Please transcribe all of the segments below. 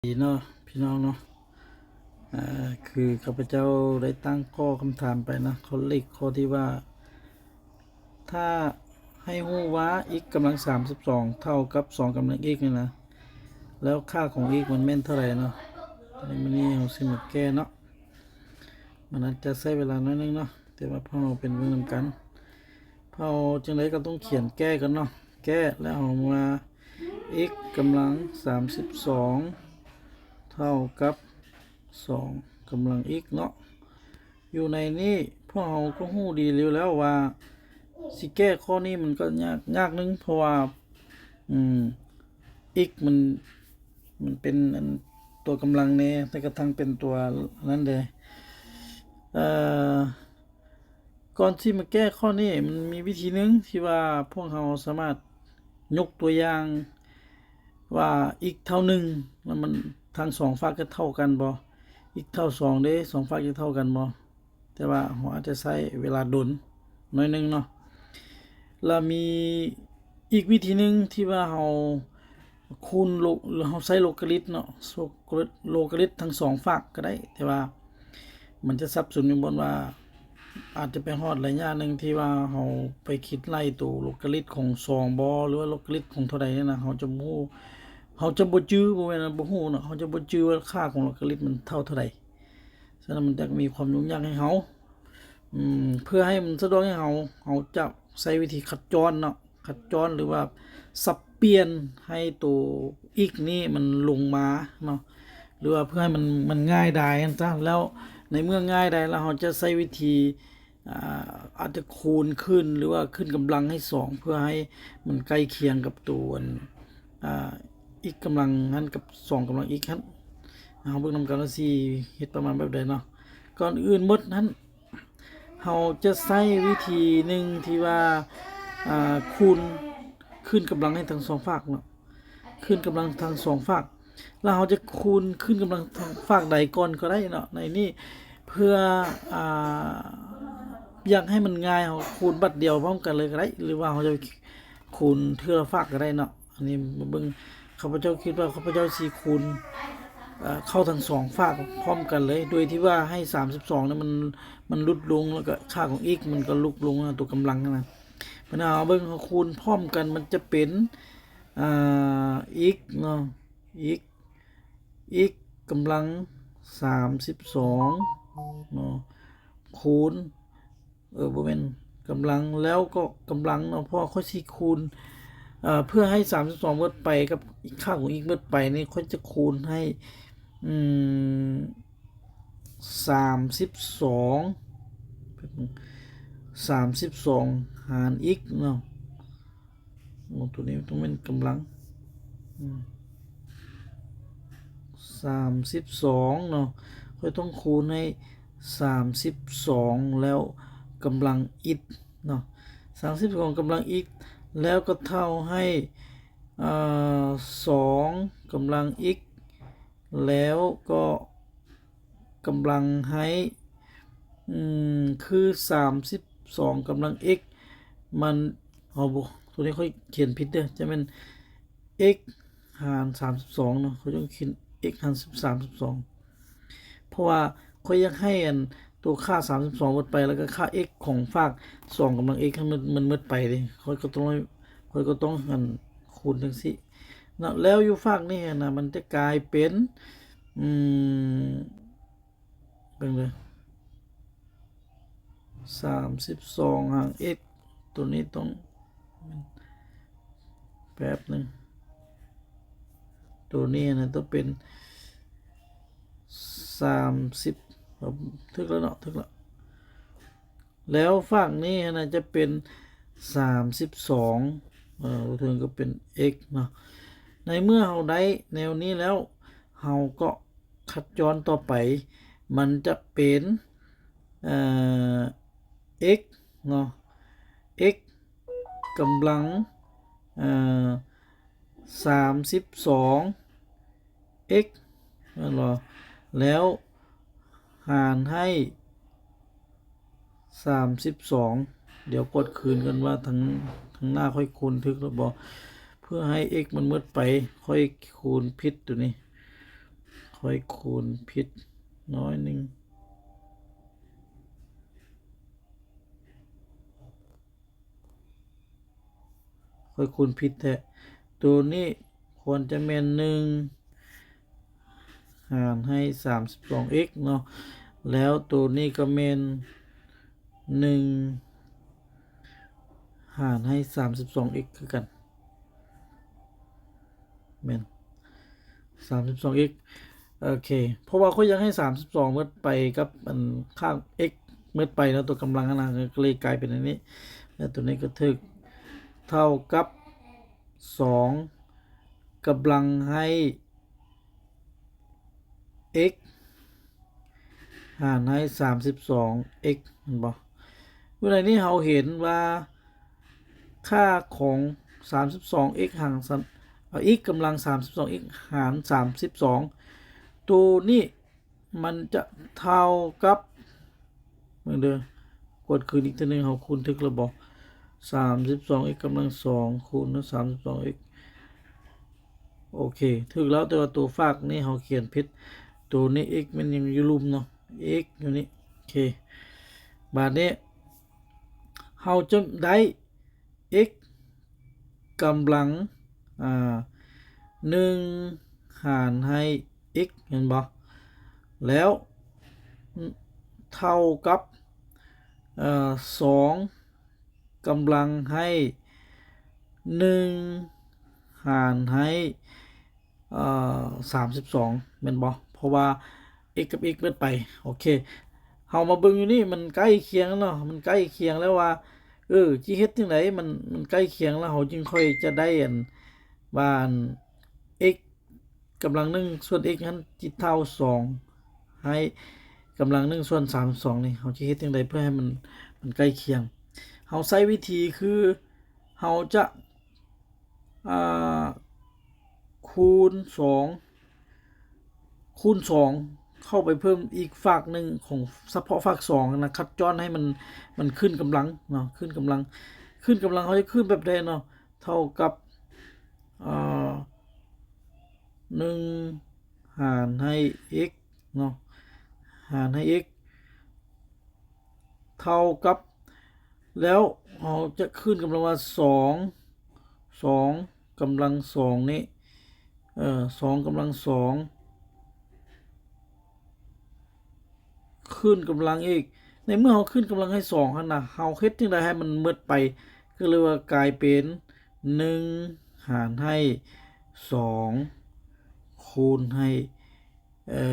ດີເນາະ ພີ່ນ້ອງເນາະ ເອີ ຄືຂ້າພະເຈົ້າໄດ້ຕັ້ງຂໍ້ຄຳຖາມໄປເນາະ ຂໍ້ເລກຂໍ້ທີ່ວ່າ ຖ້າໃຫ້ຮູ້ວ່າ x ກຳລັງສາມສິບສອງເທົ່າກັບສອງກຳລັງ x ນີ້ນະ ແລ້ວຄ່າຂອງ x ມັນແມ່ນເທົ່າໃດເນາະ? ໃນມື້ນີ້ເຮົາຊິມາແກ້ເນາະ ມັນອາດຈະໃຊ້ເວລາໜ້ອຍໜຶ່ງເນາະ ແຕ່ວ່າພວກເຮົາໄປເບິ່ງນຳກັນ. ເຮົາຈັ່ງໃດກໍຕ້ອງຂຽນແກ້ກ່ອນເນາະ ແກ້ແລ້ວເຮົາມາ x ກຳລັງສາມສິບສອງເທົ່າກັບສອງກຳລັງ x ເນາະ. ຢູ່ໃນນີ້ພວກເຮົາກໍຮູ້ດີຢູ່ແລ້ວວ່າ ຊິແກ້ຂໍ້ນີ້ມັນກໍຍາກ ຍາກໜຶ່ງ ເພາະວ່າ ອືມ x ມັນ ມັນເປັນອັນຕົວກຳລັງແດ່ ແຕ່ກະທັ່ງເປັນຕົວນັ້ນເດ້ ເອີ ກ່ອນຊິມາແກ້ຂໍ້ນີ້ ມັນມີວິທີໜຶ່ງທີ່ວ່າພວກເຮົາສາມາດຍົກຕົວຢ່າງວ່າ x ເທົ່າໜຶ່ງ ແລ້ວມັນທັງສອງຟາກຈະເທົ່າກັນບໍ່? x ເທົ່າສອງເດ້ ສອງຟາກຈະເທົ່າກັນບໍ່? ແຕ່ວ່າເຮົາອາດຈະໃຊ້ເວລາດົນໜ້ອຍໜຶ່ງເນາະ. ແລ້ວມີອີກວິທີໜຶ່ງທີ່ວ່າເຮົາຄູນໂລ ເຮົາໃຊ້ໂລກາລິດເນາະ ໂລກາລິດທັງສອງຟາກກໍໄດ້ ແຕ່ວ່າມັນຈະສັບສົນຢູ່ບ່ອນວ່າ ອາດຈະໄປຮອດໄລຍະໜຶ່ງທີ່ວ່າເຮົາໄປຄິດໄລ່ໂຕໂລກາລິດຂອງສອງບໍ ຫຼືວ່າໂລກາລິດຂອງເທົ່າໃດນີ້ນະ ເຮົາຈະບໍ່ຮູ້ ເຮົາຈະບໍ່ຈື່ ບໍ່ແມ່ນວ່າບໍ່ຮູ້ເນາະ ເຮົາຈະບໍ່ຈື່ວ່າຄ່າຂອງໂລກາລິດມັນເທົ່າເທົ່າໃດ. ສະນັ້ນມັນຈະມີຄວາມຫຍຸ້ງຍາກໃຫ້ເຮົາ ອືມ ເພື່ອໃຫ້ມັນສະດວກໃຫ້ເຮົາ ເຮົາຈະໃຊ້ວິທີຄັດຈ້ອນເນາະ ຄັດຈ້ອນ ຫຼືວ່າສັບປ່ຽນໃຫ້ໂຕ x ນີ້ມັນລົງມາເນາະ ຫຼືວ່າເພື່ອໃຫ້ມັນ ມັນງ່າຍດາຍຫັ້ນຊະ. ແລ້ວໃນເມື່ອງ່າຍດາຍແລ້ວ ເຮົາຈະໃຊ້ວິທີ ອາ ອາດຈະຄູນຂຶ້ນ ຫຼືວ່າຂຶ້ນກຳລັງໃຫ້ສອງ ເພື່ອໃຫ້ມັນໃກ້ຄຽງກັບໂຕອັນ ອາ x ກຳລັງຫັ້ນກັບສອງກຳລັງ x ຫັ້ນ. ເຮົາເບິ່ງນຳກັນວ່າຊິເຮັດປະມານແບບໃດເນາະ. ກ່ອນອື່ນໝົດຫັ້ນ ເຮົາຈະໃຊ້ວິທີໜຶ່ງທີ່ວ່າ ອາ ຄູນຂຶ້ນກຳລັງໃຫ້ທັງສອງຟາກເນາະ ຂຶ້ນກຳລັງທັງສອງຟາກ ແລ້ວເຮົາຈະຄູນຂຶ້ນກຳລັງຟາກໃດກ່ອນກໍໄດ້ເນາະ. ໃນນີ້ເພື່ອ ອາ ຢາກໃຫ້ມັນງ່າຍ ເຮົາຄູນບັດດຽວພ້ອມກັນເລີຍກໍໄດ້ ຫຼືວ່າເຮົາຈະຄູນເທື່ອລະຟາກກໍໄດ້ເນາະ. ອັນນີ້ມາເບິ່ງ ຂ້າພະເຈົ້າຄິດວ່າຂ້າພະເຈົ້າຊິຄູນ ເອີ ເຂົ້າທັງສອງຟາກພ້ອມກັນເລີຍ ໂດຍທີ່ວ່າໃຫ້ສາມສິບສອງນີ້ມັນ ມັນຫຼຸດລົງ ແລ້ວກໍຄ່າຂອງ x ມັນກໍຫຼຸດລົງ ຕົວກຳລັງຫັ້ນນະ. ບັດນີ້ເຮົາເບິ່ງ ເຮົາຄູນພ້ອມກັນ ມັນຈະເປັນ ອາ x ເນາະ x x ກຳລັງສາມສິບສອງເນາະ ຄູນ ເອີ ບໍ່ແມ່ນກຳລັງ ແລ້ວກໍກຳລັງເນາະ ເພາະວ່າຂ້ອຍຊິຄູນ ເອີ ເພື່ອໃຫ້ສາມສິບສອງເໝິດໄປກັບຄ່າຂອງ x ເໝິດໄປນີ້ ຂ້ອຍຈະຄູນໃຫ້ ອືມ ສາມສິບສອງ ສາມສິບສອງຫານ x ເນາະ. ໂອ້ ຕົວນີ້ຕ້ອງແມ່ນກຳລັງ ອືມ ສາມສິບສອງເນາະ ຂ້ອຍຕ້ອງຄູນໃຫ້ສາມສິບສອງ ແລ້ວກຳລັງ x ເນາະ ສາມສິບສອງກຳລັງ x ແລ້ວກໍເທົ່າໃຫ້ ເອີ ສອງກຳລັງ x ແລ້ວກໍກຳລັງໃຫ້ ອືມ ຄືສາມສິບສອງກຳລັງ x ມັນ ເອົາບໍ່ ຕົວນີ້ຂ້ອຍຂຽນຜິດເດີ ຈະແມ່ນ x ຫານສາມສິບສອງເນາະ ຂ້ອຍຕ້ອງຂຽນ x ຫານສາມສິບສອງ ເພາະວ່າຂ້ອຍຢາກໃຫ້ອັນ ຕົວຄ່າສາມສິບສອງເໝິດໄປ ແລ້ວກໍຄ່າ x ຂອງຟາກສອງກຳລັງ x ໃຫ້ມັນ ມັນເໝິດໄປເດ້ ຂ້ອຍກໍຕ້ອງ ຂ້ອຍກໍຕ້ອງອັນ ຄູນຈັ່ງຊີ້ເນາະ ແລ້ວຢູ່ຟາກນີ້ຫັ້ນນະ ມັນຈະກາຍເປັນ ອືມ ເບິ່ງເດີ ສາມສິບສອງຫານ x ຕົວນີ້ຕ້ອງ ແປັບໜຶ່ງ ຕົວນີ້ຫັ້ນນະ ຕ້ອງເປັນສາມສິບ ເອີ ຖືກແລ້ວເນາະ ຖືກແລ້ວ ແລ້ວຟາກນີ້ຫັ້ນນະຈະເປັນສາມສິບສອງ ເອີ ເທິງກໍເປັນ x ເນາະ. ໃນເມື່ອເຮົາໄດ້ແນວນີ້ແລ້ວ ເຮົາກໍຄັດຈ້ອນຕໍ່ໄປ ມັນຈະເປັນ ເອີ x ເນາະ x ກຳລັງ ເອີ ສາມສິບສອງ x ແມ່ນບໍ່? ແລ້ວຫານໃຫ້ສາມສິບສອງ ດຽວກວດຄືນກັນວ່າທາງ ທາງໜ້າຂ້ອຍຄູນຖືກຫຼືບໍ່ ເພື່ອໃຫ້ x ມັນໝົດໄປ ຂ້ອຍຄູນຜິດຕົວນີ້ ຂ້ອຍຄູນຜິດໜ້ອຍໜຶ່ງ. ຂ້ອຍຄູນຜິດແທ້. ໂຕນີ້ຄວນຈະແມ່ນໜຶ່ງຫານໃຫ້ສາມສິບສອງເອັກເນາະ, ແລ້ວໂຕນີ້ກໍແມ່ນໜຶ່ງຫານໃຫ້ສາມສິບສອງເອັກຄືກັນ. ແມ່ນສາມສິບສອງເອັກ. ໂອເຄ ເພາະວ່າຂ້ອຍຢາກໃຫ້ສາມສິບສອງໝົດໄປກັບອັນຂ້າງເອັກໝົດໄປເນາະ, ຕົວກຳລັງຫັ້ນນະ, ກໍເລີຍກາຍເປັນອັນນີ້ ແລ້ວຕົວນີ້ກໍຖືກເທົ່າກັບສອງກຳລັງໃຫ້ເອັກຫານໃຫ້ສາມສິບສອງເອັກ ແມ່ນບໍ່? ຢູ່ໃນນີ້ເຮົາເຫັນວ່າ ຄ່າຂອງສາມສິບສອງເອັກຫານສາມ ເອີ ເອັກກຳລັງສາມສິບສອງເອັກຫານສາມສິບສອງ ໂຕນີ້ມັນຈະເທົ່າກັບ ເບິ່ງເດີ ກວດຄືນອີກເທື່ອໜຶ່ງ ເຮົາຄູນຖືກແລ້ວບໍ່? ສາມສິບສອງເອັກກຳລັງສອງຄູນສາມສິບສອງເອັກ ໂອເຄ ຖືກແລ້ວ, ແຕ່ວ່າໂຕຟາກນີ້ເຮົາຂຽນຜິດ, ໂຕນີ້ເອັກມັນຍັງຢູ່ລຸ່ມເນາະ, ເອັກຢູ່ນີ້. ໂອເຄ ບາດນີ້ເຮົາຈະໄດ້ ເອັກກຳລັງ ອາ ໜຶ່ງຫານໃຫ້ເອັກ ແມ່ນບໍ່? ແລ້ວເທົ່າກັບ ເອີ ສອງກຳລັງໃຫ້ໜຶ່ງຫານໃຫ້ ເອີ ສາມສິບສອງ ແມ່ນບໍ່? ເພາະວ່າເອັກກັບເອັກເບິດໄປ. ໂອເຄ ເຮົາມາເບິ່ງຢູ່ນີ້ ມັນໃກ້ຄຽງແລ້ວເນາະ, ມັນໃກ້ຄຽງແລ້ວວ່າ ເອີ ຊິເຮັດຈັ່ງໃດ ມັນ ມັນໃກ້ຄຽງແລ້ວ ເຮົາຈຶ່ງຄ່ອຍຈະໄດ້ອັນວ່າ ອັນ ເອັກກຳລັງໜຶ່ງສ່ວນເອັກຫັ້ນ ຊິເທົ່າສອງໃຫ້ກຳລັງໜຶ່ງສ່ວນສາມສິບສອງນີ້ ເຮົາຈະເຮັດຈັ່ງໃດເພື່ອໃຫ້ມັນ ມັນໃກ້ຄຽງ? ເຮົາໃຊ້ວິທີຄື ເຮົາຈະ ອ່າ ຄູນສອງ ຄູນສອງເຂົ້າໄປເພີ່ມອີກຟາກໜຶ່ງຂອງສະເພາະຟາກສອງນະ, ຄັດຈ້ອນໃຫ້ມັນ ມັນຂຶ້ນກຳລັງເນາະ, ຂຶ້ນກຳລັງ ຂຶ້ນກຳລັງເຮົາຈະຂຶ້ນແບບໃດເນາະ? ເທົ່າກັບ ເອີ ໜຶ່ງຫານໃຫ້ເອັກເນາະ, ຫານໃຫ້ເອັກ ເທົ່າກັບ ແລ້ວເຮົາຈະຂຶ້ນກຳລັງວ່າສອງ ສອງກຳລັງສອງນີ້ ເອີ ສອງກຳລັງສອງ ຂຶ້ນກຳລັງອີກ. ໃນເມື່ອເຮົາຂຶ້ນກຳລັງໃຫ້ສອງຫັ້ນນະ ເຮົາເຮັດຈັ່ງໃດໃຫ້ມັນໝົດໄປ? ກໍເລີຍວ່າກາຍເປັນໜຶ່ງຫານໃຫ້ສອງ ຄູນໃຫ້ ເອີ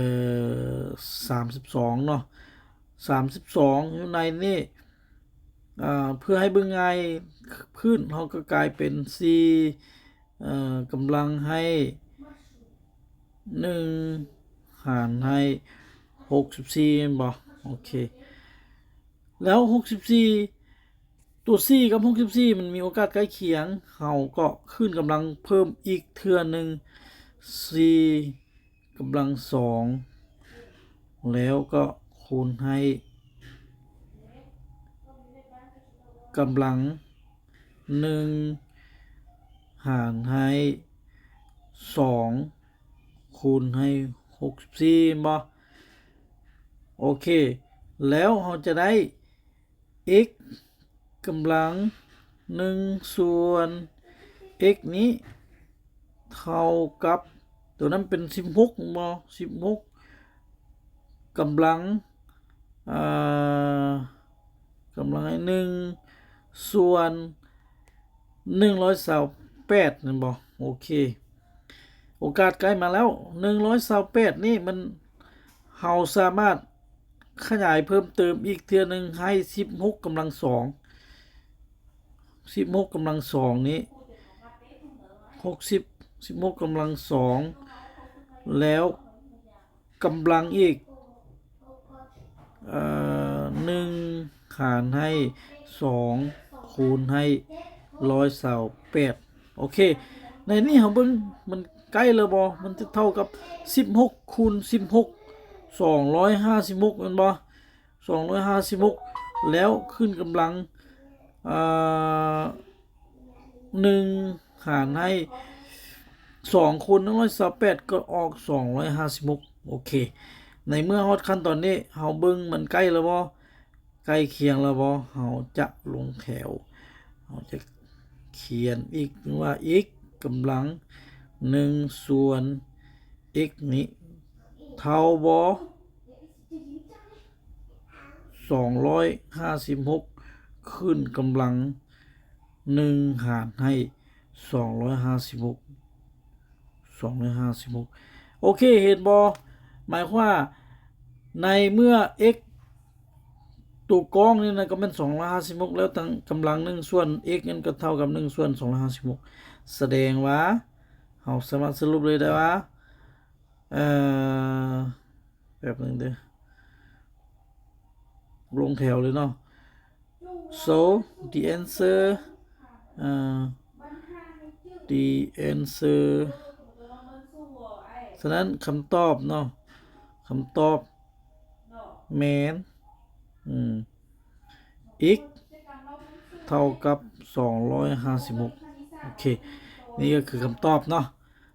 ສາມສິບສອງເນາະ, ສາມສິບສອງຢູ່ໃນນີ້ ເອີ ເພື່ອໃຫ້ເບິ່ງງ່າຍຂຶ້ນ ເຮົາກໍກາຍເປັນສີ່ ເອີ ກຳລັງໃຫ້ໜຶ່ງຫານໃຫ້ຫົກສິບສີ່ ແມ່ນບໍ່? ໂອເຄ ແລ້ວຫົກສິບສີ່ ຕົວສີ່ກັບຫົກສິບສີ່ມັນມີໂອກາດໃກ້ຄຽງ, ເຮົາກໍຂຶ້ນກຳລັງເພີ່ມອີກເທື່ອໜຶ່ງ ສີ່ກຳລັງສອງ ແລ້ວກໍຄູນໃຫ້ກຳລັງໜຶ່ງຫານໃຫ້ສອງ ຄູນໃຫ້ຫົກສິບສີ່ ແມ່ນບໍ່? ໂອເຄ ແລ້ວເຮົາຈະໄດ້ x ກຳລັງໜຶ່ງສ່ວນ x ນີ້ເທົ່າກັບ ຕົວນັ້ນເປັນສິບຫົກ ແມ່ນບໍ່? ສິບຫົກ ກຳລັງ ເອີ ກຳລັງໃຫ້ໜຶ່ງສ່ວນ ໜຶ່ງຮ້ອຍຊາວແປດ ແມ່ນບໍ່? ໂອເຄ ໂອກາດໃກ້ມາແລ້ວ ໜຶ່ງຮ້ອຍຊາວແປດນີ້ມັນ ເຮົາສາມາດຂະຫຍາຍເພີ່ມເຕີມອີກເທື່ອໜຶ່ງໃຫ້ສິບຫົກກຳລັງສອງ ສິບຫົກກຳລັງສອງນີ້ ຫົກສິບ ສິບຫົກກຳລັງສອງ ແລ້ວ ກຳລັງອີກ ເອີ ໜຶ່ງຫານໃຫ້ສອງ ຄູນໃຫ້ຮ້ອຍຊາວແປດ. ໂອເຄ ໃນນີ້ເຮົາເບິ່ງມັນໃກ້ແລ້ວບໍ່? ມັນຈະເທົ່າກັບສິບຫົກຄູນສິບຫົກ ສອງຮ້ອຍຫ້າສິບຫົກ ແມ່ນບໍ່? ສອງຮ້ອຍຫ້າສິບຫົກ ແລ້ວຂຶ້ນກຳລັງ ເອີ ໜຶ່ງຫານໃຫ້ສອງຄູນໜຶ່ງຮ້ອຍຊາວແປດ ກໍອອກສອງຮ້ອຍຫ້າສິບຫົກ ໂອເຄ ໃນເມື່ອຮອດຂັ້ນຕອນນີ້ ເຮົາເບິ່ງມັນໃກ້ແລ້ວບໍ່? ໃກ້ຄຽງແລ້ວບໍ່? ເຮົາຈະລົງແຖວ ເຮົາຈະຂຽນອີກວ່າ x ກຳລັງໜຶ່ງສ່ວນ x ນີ້ເທົ່າບໍ່ ສອງຮ້ອຍຫ້າສິບຫົກ ຂຶ້ນກຳລັງໜຶ່ງຫານໃຫ້ສອງຮ້ອຍຫ້າສິບຫົກ ສອງຮ້ອຍຫ້າສິບຫົກ ໂອເຄ ເຫັນບໍ່? ໝາຍຄວາມວ່າໃນເມື່ອ x ຕົວກ້ອງນີ້ນະ ກໍແມ່ນສອງຮ້ອຍຫ້າສິບຫົກ ແລ້ວຕັ້ງກຳລັງໜຶ່ງສ່ວນ x ນັ້ນກໍເທົ່າກັບໜຶ່ງສ່ວນສອງຮ້ອຍຫ້າສິບຫົກ ສະແດງວ່າ ເຮົາສາມາດສະຫຼຸບເລີຍໄດ້ວ່າ ເອີ ແປັບໜຶ່ງເດີ ລົງແຖວເລີຍເນາະ. So the answer ເອີ the answer ສະນັ້ນຄຳຕອບເນາະ ຄຳຕອບແມ່ນ ອືມ x ເທົ່າກັບສອງຮ້ອຍຫ້າສິບຫົກ ໂອເຄ ນີ້ກໍຄືຄຳຕອບເນາະ.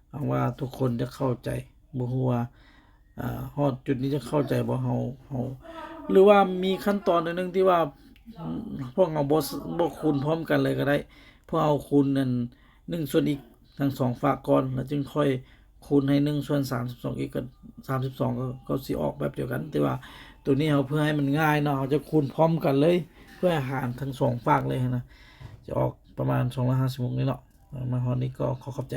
ຫວັງວ່າທຸກຄົນຈະເຂົ້າໃຈ ບໍ່ຮູ້ວ່າ ອາ ຮອດຈຸດນີ້ຈະເຂົ້າໃຈບໍ່ ເຮົາ ເຮົາ ຫຼືວ່າມີຂັ້ນຕອນໜຶ່ງທີ່ວ່າ ພວກເຮົາບໍ່ ບໍ່ຄູນພ້ອມກັນເລີຍກໍໄດ້ ພວກເຮົາຄູນອັນໜຶ່ງສ່ວນ x ທັງສອງຟາກກ່ອນ ແລ້ວຈຶ່ງຄ່ອຍຄູນໃຫ້ໜຶ່ງສ່ວນສາມສິບສອງ x ກັບສາມສິບສອງ ກໍ ກໍຊິອອກແບບດຽວກັນ ແຕ່ວ່າໂຕນີ້ເຮົາເພື່ອໃຫ້ມັນງ່າຍເນາະ ເຮົາຈະຄູນພ້ອມກັນເລີຍ ເພື່ອຫານທັງສອງຟາກເລີຍຫັ້ນນະ ຈະອອກປະມານສອງຮ້ອຍຫ້າສິບຫົກນີ້ເນາະ. ມາຮອດນີ້ກໍຂໍຂອບໃຈ.